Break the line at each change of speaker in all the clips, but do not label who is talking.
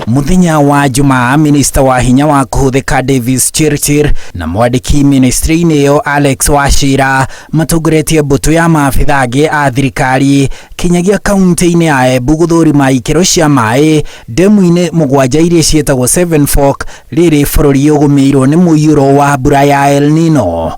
Mũthenya wa Jumaa, minista wa hinya wa kũhũthĩka Davis Chirchir na mwandĩki ministry-inĩ ĩyo Alex Wachira matongoretie mbũtũ ya maabitha angĩ a thirikari kinyagia kaunti-inĩ ya Embu gũthũrima ikĩro cia maĩ ndemu-inĩ 7 iria ciĩtagwo Seven Fork rĩrĩ bũrũri ũgũmĩirwo nĩ mũiyũro wa mbura ya El Nino.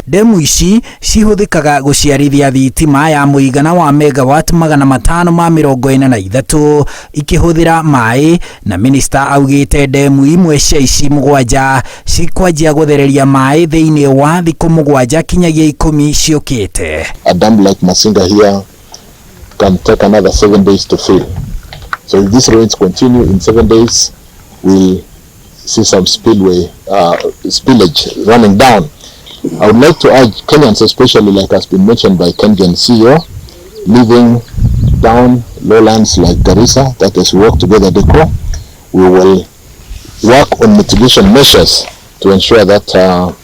Ndemu ici cihũthĩkaga gũciarithia thitima ya mũigana wa megawatt 543 ikĩhũthĩra maĩ, na minista augĩte ndemu imwe cia ici 7 cikwanjia gũthereria maĩ thĩinĩ wa thikũ 7 kinyagia 10 ciũkĩte.
A dam like Masinga here can take another 7 days to fill. So if these rains continue in 7 days, we'll see some spillage running down. I would like to urge Kenyans, especially like has been mentioned by Kengen CEO, living down lowlands like Garissa, that as we work together, DECO, we will work on mitigation measures to ensure that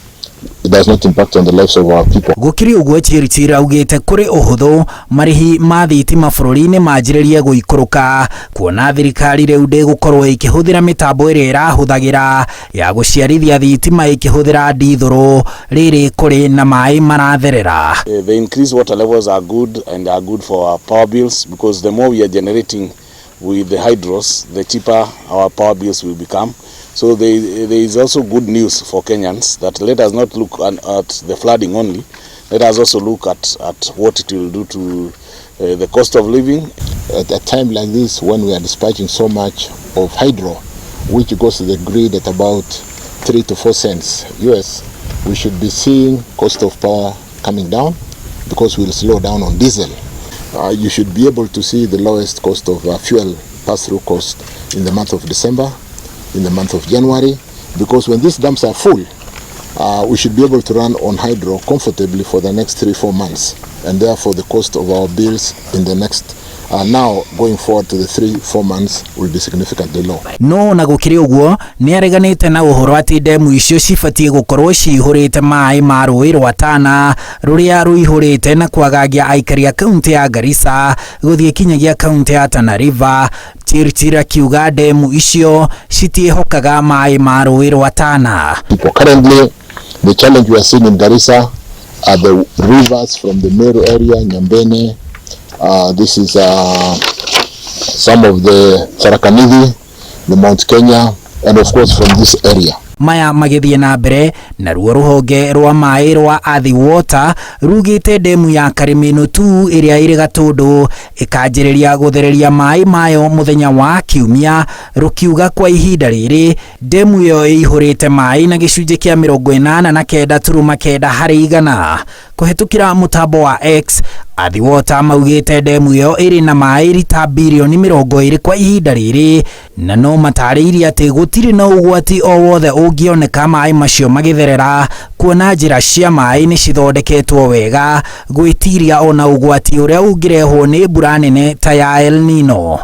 it does not impact on the lives of our people.
Gũkĩrĩ ũguo, Chirchir augĩte kũrĩ ũhũthũ marĩhi ma thitima bũrũri-inĩ manjĩrĩrie gũikũrũka, kuona thirikari rĩu ndĩgũkorwo ĩkĩhũthĩra mĩtambo ĩrĩa ĩrahũthagĩra ya gũciarithia thitima ĩkĩhũthĩra ndithũrũ rĩrĩ kũrĩ na maĩ maratherera.
The increased water levels are good and are good for our power bills, because the more we are generating with the hydros, the cheaper our power bills will become. So there is also good news for Kenyans that let us not look at the flooding only, let us also look at what it will do to the cost of living.
At a time like this, when we are dispatching so much of hydro, which goes to the grid at about 3 to 4 cents US, we should be seeing cost of power coming down because we'll slow down on diesel. You should be able to see the lowest cost of fuel pass-through cost in the month of December, in the month of January, because when these dams are full, we should be able to run on hydro comfortably for the next 3-4 months, and therefore the cost of our bills in the next now going forward to the 3-4 months will be significantly low.
No na gũkĩrĩ ũguo, nĩ areganĩte na ũhoro atĩ ndemu icio cibatiĩ gũkorwo cihũrĩte maĩ ma rũĩ rwa Tana rũrĩa rũihũrĩte na kwagagia aikari a kaunti ya Garissa gũthiĩ kinyagia kaunti ya Tana River. Chirchir akiuga ndemu icio citiĩhokaga maĩ ma rũĩ rwa Tana.
Currently, the challenge we are seeing in Garissa are the rivers from the Meru area, Nyambene. This is some of the Tharaka Nithi, the Mount Kenya, and of course from this area.
Maya magĩthiĩ na mbere naruo rũhonge rwa maĩ rwa Athi Water rugĩte ndemu ya Karimino 2 ĩrĩa ĩrĩ Gatũndũ ĩkanjĩrĩria gũthereria maĩ mayo mũthenya wa Kiumia, rũkiuga kwa ihinda rĩrĩ ndemu ĩyo ĩihũrĩte maĩ na gĩcunjĩ kĩa 89.9 harĩ igana. Kũhetũkĩra mũtambo wa X, Athi Water maugĩte ndemu ĩyo ĩrĩ na maĩ rita birioni 20 kwa ihinda rĩrĩ, na no matarĩirie atĩ gũtirĩ na ũgwati o wothe ũngĩoneka maĩ macio magĩtherera, kuona njĩra cia maĩ nĩ cithondeketwo wega gwĩtiria ona ũgwati ũrĩa ũngĩrehwo nĩ mbura nene ta ya El Nino.